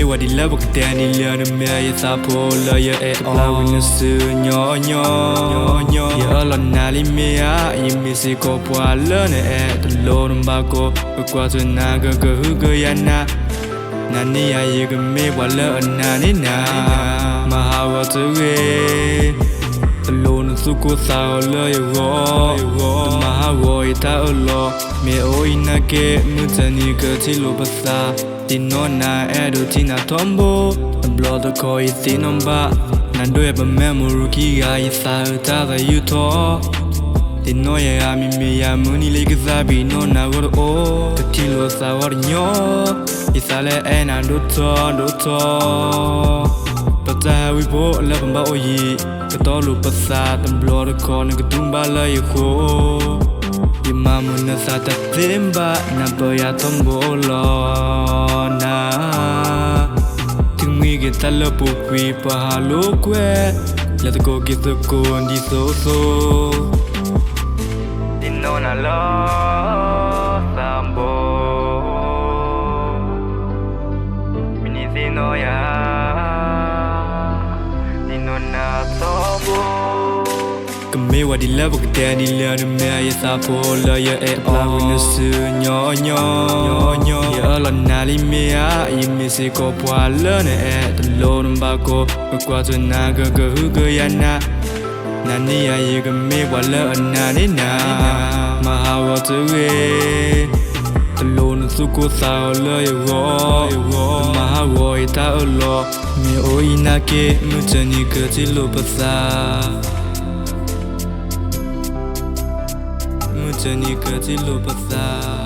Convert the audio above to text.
ဝဲဒ်လၢပကတဲဒ်လၢနမ့ၢ်ယသးဖိလၢယအဲၣ်အီၤ ပျၢ်ဝံၤနစုညီညီညီ, ယအၢၣ်လီၤနၤလံမ့ၢ်ဧါ, ယမ့ၢ်စ့ၢ်ကီးပှၤလၢနအဲၣ်တလိၤတဘၣ်ကိး, ပကွၢ်ထွဲနၤကကဟုကယာ်နၤ, နၤန့ၣ်ယၤယကမ့ၢ်ပှၤလၢအနာ်န့ၢ်နၤ, မၤဟးဂီၤတဂ့ၤ တလိၣ်နသူၣ်ကိၢ်သးဂီၤလၢယဂီၢ်, တမၤဟးဂီၤယတၢ်အၢၣ်လီၤ, မ့ၢ်အိၣ်အံၤနာ်က့ မုၢ်တနံၤကထံၣ်လိာ်ပသး, သ့ၣ်နီၣ်နၤအဲၣ်ဒိးထံၣ်နၤထီဘိ, တဘျီတခီအံၤသ့ၣ်နီၣ်ဘၣ်, နၤဒိၣ်ယၤပမ့ၢ်မိၢ်ရူခံဂၤ ယသးအုးတၢ်သးယုၢ်ထီၣ် သ့ၣ်နီၣ်ယၤဧါ မ့မ့ၢ်ယၤမုၢ်နံၤလၢယကသါဘံၣ်နီၢ်နၤဂီၢ်တအိၣ်, ကထံၣ်လိာ်သးဂီၢ်တညီ, ယသးလၢအဲၣ်နၤဒိၣ်ထီၣ်ဒိၣ်ထီၣ်, ပတၢ်ဟးဝံဖိလၢပဘၣ်အိၣ်ယံၤ, ကတီၢ်လိာ်ပသးတဘျီတခီ နကတူၢ်ဘၣ်လၢယဃိ ယမၤမုာ်နသးတသ့ဘၣ် နၢ်ပၢၢ်ယၤထီဘိလီၤနၤ, တမံၤက့ၤတၢ်လၢပူၤကွံာ်ပှၤဟးလိာ်ကွဲ, လဲၤသကိးက့ၤသကိးဒ်သိးသိး, သ့ၣ်နီၣ်နၤလၢသးဘိ, မ့ၢ်နသ့ၣ်နီၣ်ယၤ, သ့ၣ်နီၣ်နၤထီဘိ ကမ့ၢ်ဝဲဒ်လၢပကတဲဒ်လၢနမ့ၢ်ယသးဖိလၢယအဲၣ်အီၤ ပျၢ်ဝံၤနစုညီညီညီ, ယအၢၣ်လီၤနၤလံမ့ၢ်ဧါ, ယမ့ၢ်စ့ၢ်ကီးပှၤလၢနအဲၣ်တလိၤတဘၣ်ကိး, ပကွၢ်ထွဲနၤကကဟုကယာ်နၤ, နၤန့ၣ်ယၤယကမ့ၢ်ပှၤလၢအနာ်န့ၢ်နၤ, မၤဟးဂီၤတဂ့ၤ တလိၣ်နသူၣ်ကိၢ်သးဂီၤလၢယဂီၢ်, တမၤဟးဂီၤယတၢ်အၢၣ်လီၤ, မ့ၢ်အိၣ်အံၤနာ်က့ မုၢ်တနံၤကထံၣ်လိာ်ပသး, မုၢ်တနံၤကထံၣ်လိာ်ပသး